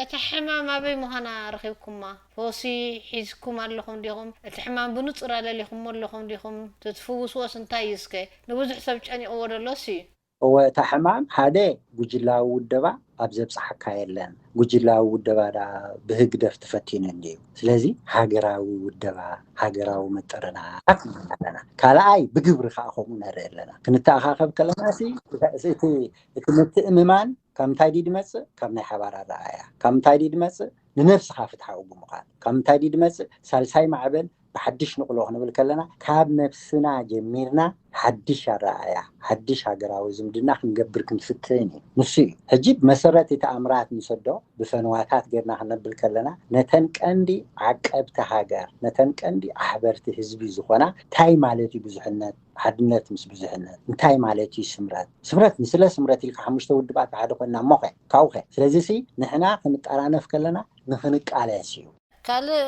እታ ሕማም ኣበይ ምዃና ረኺብኩማ? ፈውሲ ሒዝኩም ኣለኹም ዲኹም? እቲ ሕማም ብንጹር ኣለሊኹሞ ኣለኹም ዲኹም? እቲ ትፍውስዎስ እንታይ እዩ እስከ? ንብዙሕ ሰብ ጨኒቕዎ ደሎስ እዩ። እወ፣ እታ ሕማም ሓደ ጉጅላዊ ውደባ ኣብ ዘብጽሓካ የለን። ጉጅላዊ ውደባ ደኣ ብህግደፍ ተፈቲኑ እንድዩ። ስለዚ ሃገራዊ ውደባ፣ ሃገራዊ ምጥርናፍ ንብል ኣለና። ካልኣይ ብግብሪ ከኣ ከምኡ ነርኢ ኣለና። ክንተኣኻኸብ ከለና ሲ እቲ እቲ ምትእምማን ካብ ምንታይ ድዩ ድመጽእ? ካብ ናይ ሓባር ኣረኣእያ። ካብ ምንታይ ድዩ ድመጽእ? ንነብስኻ ፍትሓዊ ብምዃን። ካብ ምንታይ ድዩ ድመጽእ? ሳልሳይ ማዕበል ብሓድሽ ንቕሎ ክንብል ከለና ካብ ነብስና ጀሚርና ሓድሽ ኣረኣእያ፣ ሓድሽ ሃገራዊ ዝምድና ክንገብር ክንፍትን እዩ። ንሱ እዩ። ሕጂ ብመሰረት እቲ ኣምራት ንሰዶ ብፈንዋታት ጌርና ክነብል ከለና ነተን ቀንዲ ዓቀብቲ ሃገር፣ ነተን ቀንዲ ኣሕበርቲ ህዝቢ ዝኾና እንታይ ማለት እዩ ብዙሕነት፣ ሓድነት ምስ ብዙሕነት እንታይ ማለት እዩ ስምረት? ስምረት ንስለ ስምረት ኢልካ ሓሙሽተ ውድባት ብሓደ ኮይንና እሞ ኸ ካብኡ ኸ? ስለዚ ሲ ንሕና ክንጠራነፍ ከለና ንኽንቃለስ እዩ። ካልእ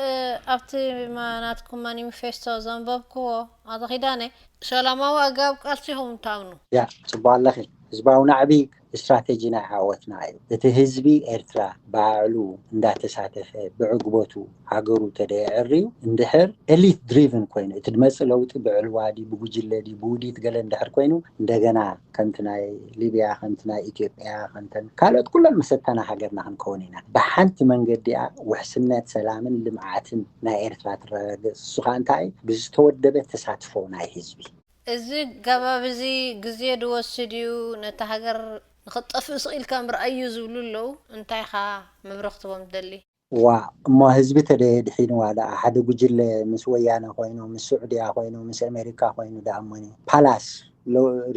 ኣብቲ ማ- ናትኩም ማኒፌስቶ ዘንበብክዎ ኣቶ ኪዳነ ሰላማዊ ኣገባብ ቃልሲ ኢኹም ትኣምኑ። ያ ጽቡቅ ኣለኺ። ህዝባዊ ናዕቢ ስትራቴጂ ናይ ዓወትና እዩ። እቲ ህዝቢ ኤርትራ ባዕሉ እንዳተሳተፈ ብዕግበቱ ሃገሩ ተደየዕርዩ እንድሕር ኤሊት ድሪቭን ኮይኑ እቲ ድመጽእ ለውጢ ብዕልዋ ድዩ ብጉጅለ ድዩ ብውዲት ገለ እንድሕር ኮይኑ እንደገና ከምቲ ናይ ሊብያ ከምቲ ናይ ኢትዮጵያ ከምተን ካልኦት ኩለን መሰተና ሃገርና ክንከውን ኢና። ብሓንቲ መንገዲ እያ ውሕስነት ሰላምን ልምዓትን ናይ ኤርትራ ትረጋገጽ። እሱ ከዓ እንታይ ብዝተወደበ ተሳትፎ ናይ ህዝቢ። እዚ ገባብ እዚ ግዜ ድወስድ እዩ፣ ነታ ሃገር ንኽትጠፍእ ስቕ ኢልካ ምርኣይ እዩ ዝብሉ ኣለዉ። እንታይ ኢኻ መብርሂ ክትቦም ትደሊ? ዋ እሞ ህዝቢ ተደየድሒንዋ ደኣ ሓደ ጉጅለ ምስ ወያነ ኮይኑ ምስ ስዑድያ ኮይኑ ምስ ኣሜሪካ ኮይኑ ደኣ እሞኒ ፓላስ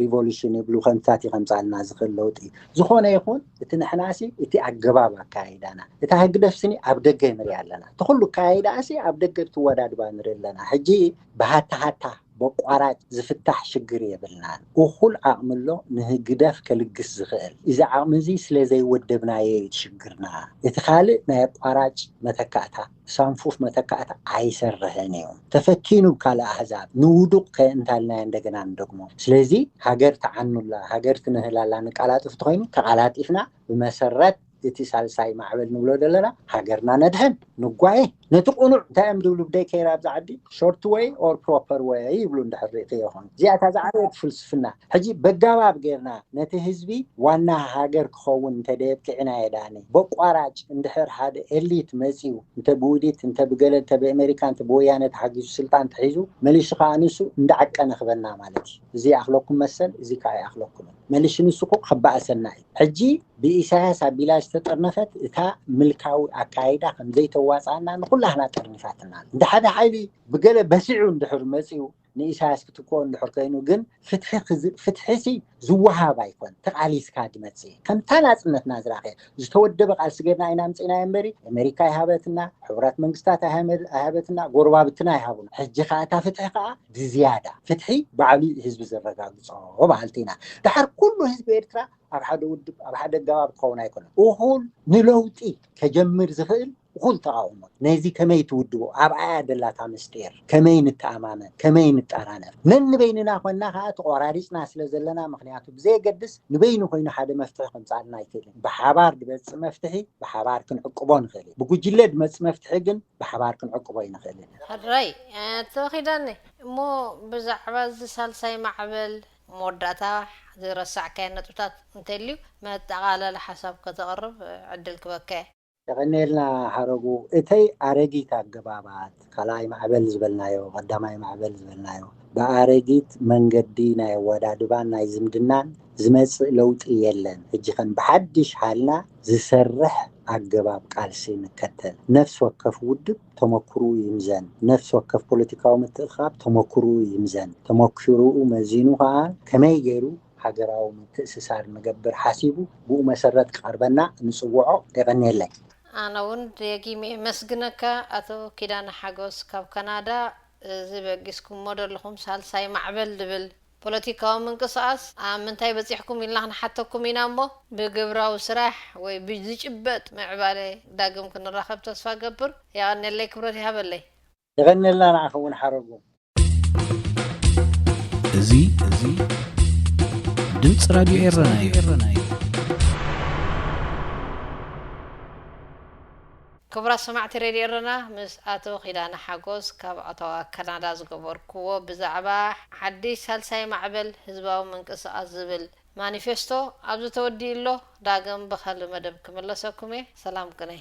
ሪቮሉሽን ይብሉ ከምታት ይከምፃልና ዝኽእል ለውጢ ዝኾነ ይኹን እቲ ንሕናሲ እቲ ኣገባብ ኣካይዳና እታ ህግደፍ ስኒ ኣብ ደገ ንርኢ ኣለና እቲ ኩሉ ኣካይዳሲ ኣብ ደገ ብትወዳድባ ንርኢ ኣለና ሕጂ ብሃታ ሃታ በቋራጭ ዝፍታሕ ሽግር የብልናን። እኹል ዓቕሚ ኣሎ ንህግደፍ ከልግስ ዝኽእል። እዚ ዓቕሚ እዚ ስለ ዘይወደብናዮ እዩ እቲ ሽግርና። እቲ ካልእ ናይ ኣቋራጭ መተካእታ፣ ሳንፉፍ መተካእታ ኣይሰርሕን እዩ። ተፈቲኑ ብካልእ ኣህዛብ ንውዱቕ ከ እንታልናዮ እንደገና ንደግሞ። ስለዚ ሃገር ትዓኑላ፣ ሃገር ትንህላላ ንቃላጥፍ ተኾይኑ ተቓላጢፍና ብመሰረት እቲ ሳልሳይ ማዕበል ንብሎ ዘለና ሃገርና ነድሕን ንጓየ ነቲ ቁኑዕ እንታይ እዮም ዝብሉ ብደይ ከይራ ኣብዚ ዓዲ short way or proper way ይብሉ እንድሕር ርኢኽዮ ኾን እዚኣ እታ ዝዓበየት ፍልስፍና ሕጂ በጋባብ ጌርና ነቲ ህዝቢ ዋና ሃገር ክኸውን እንተ ደየብቅዕና የዳኒ በቋራጭ እንድሕር ሓደ ኤሊት መፂኡ እንተ ብውዲት እንተ ብገለ እንተ ብኣሜሪካ እንተ ብወያነ ተሓጊዙ ስልጣን ተሒዙ መሊሱ ከዓ ንሱ እንዳዓቀነ ክበና ማለት እዩ እዚ ይኣኽለኩም መሰል እዚ ከዓ ይኣኽለኩም መሊሱ ንሱ ክባእሰና እዩ ሕጂ ብኢሳያስ ኣቢላ ዝተጠርነፈት እታ ምልካዊ ኣካይዳ ከም ዘይተዋፅኣና ንኩላህና ጠርኒፋትና ኣላ። እንተ ሓደ ሓይሊ ብገለ በሲዑ እንድሕር መፂኡ ንኢሳያስ ክትክኦ እንድሕር ኮይኑ ግን ፍትሒ ክዝ- ፍትሒ ሲ ዝወሃብ ኣይኮን ተቃሊስካ ድመፅእ ከምታ ናፅነትና ዝራኸ ዝተወደበ ቃልሲ ጌርና ኢና ምፅእና እምበሪ ኣሜሪካ ይሃበትና ሕቡራት መንግስታት ኣይሃበ- ኣይሃበትና ጎረባብትና ይሃቡና ሕጂ ከዓ እታ ፍትሒ ከዓ ብዝያዳ ፍትሒ ባዕሉ እዩ ህዝቢ ዘረጋግፆ በሃልቲ ኢና ድሓር ኩሉ ህዝቢ ኤርትራ ኣብ ሓደ ውድብ ኣብ ሓደ ኣገባብ ክኸውን ኣይኮነን። እኹል ንለውጢ ከጀምር ዝኽእል እኹል ተቓውሞ ነዚ ከመይ ትውድቦ ኣብኣ እያ ደላታ ምስጢር ከመይ ንተኣማመን ከመይ ንጠራነፍ ነንበይንና ኮንና ከዓ ተቆራሪፅና ስለ ዘለና ምክንያቱ ብዘየገድስ ንበይኑ ኮይኑ ሓደ መፍትሒ ከምፃልና ኣይክእልን ብሓባር ድመፅእ መፍትሒ ብሓባር ክንዕቅቦ ንኽእል ብጉጅለ ድመፅእ መፍትሒ ግን ብሓባር ክንዕቅቦ ኣይንኽእልን ሕራይ ተወኺዳኒ እሞ ብዛዕባ እዚ ሳልሳይ ማዕበል መወዳእታ ዝረሳዕካዮ ነጥብታት እንተልዩ መጠቓለሊ ሓሳብ ከተቕርብ ዕድል ክበካ እየ የቐንየልና ሓረጉ እተይ ኣረጊት ኣገባባት ካልኣይ ማዕበል ዝበልናዮ ቀዳማይ ማዕበል ዝበልናዮ ብኣረጊት መንገዲ ናይ ኣወዳድባን ናይ ዝምድናን ዝመፅእ ለውጢ የለን ሕጂ ከም ብሓድሽ ሃልና ዝሰርሕ ኣገባብ ቃልሲ ንከተል ነፍሲ ወከፍ ውድብ ተመክርኡ ይምዘን ነፍሲ ወከፍ ፖለቲካዊ ምትእኽኻብ ተመክርኡ ይምዘን ተመክርኡ መዚኑ ከዓ ከመይ ገይሩ ሃገራዊ ምትእስሳር ንገብር ሓሲቡ ብኡ መሰረት ክቐርበና ንፅውዖ የቐንየለይ። ኣነ እውን ደጊመ የመስግነካ ኣቶ ኪዳነ ሓጎስ ካብ ካናዳ። እዚ በጊስኩሞ ዘለኹም ሳልሳይ ማዕበል ዝብል ፖለቲካዊ ምንቅስቓስ ኣብ ምንታይ በፂሕኩም ኢልና ክንሓተኩም ኢና እሞ ብግብራዊ ስራሕ ወይ ብዝጭበጥ ምዕባለ ዳግም ክንራኸብ ተስፋ ገብር። የቐንየለይ ክብረት ይሃበለይ። የቐንየልና ንዓኺ እውን ሓረጉ። እዚ እዚ ድምፂ ራድዮ ኤረና እዩ። ክቡራት ሰማዕቲ ሬድዮ ኤረና፣ ምስ ኣቶ ኪዳነ ሓጎስ ካብ ኦታዋ ካናዳ ዝገበርክዎ ብዛዕባ ሓድሽ ሳልሳይ ማዕበል ህዝባዊ ምንቅስቓስ ዝብል ማኒፌስቶ ኣብዚ ተወዲኡ ኣሎ። ዳግም ብኻልእ መደብ ክምለሰኩም እየ። ሰላም ቅነ።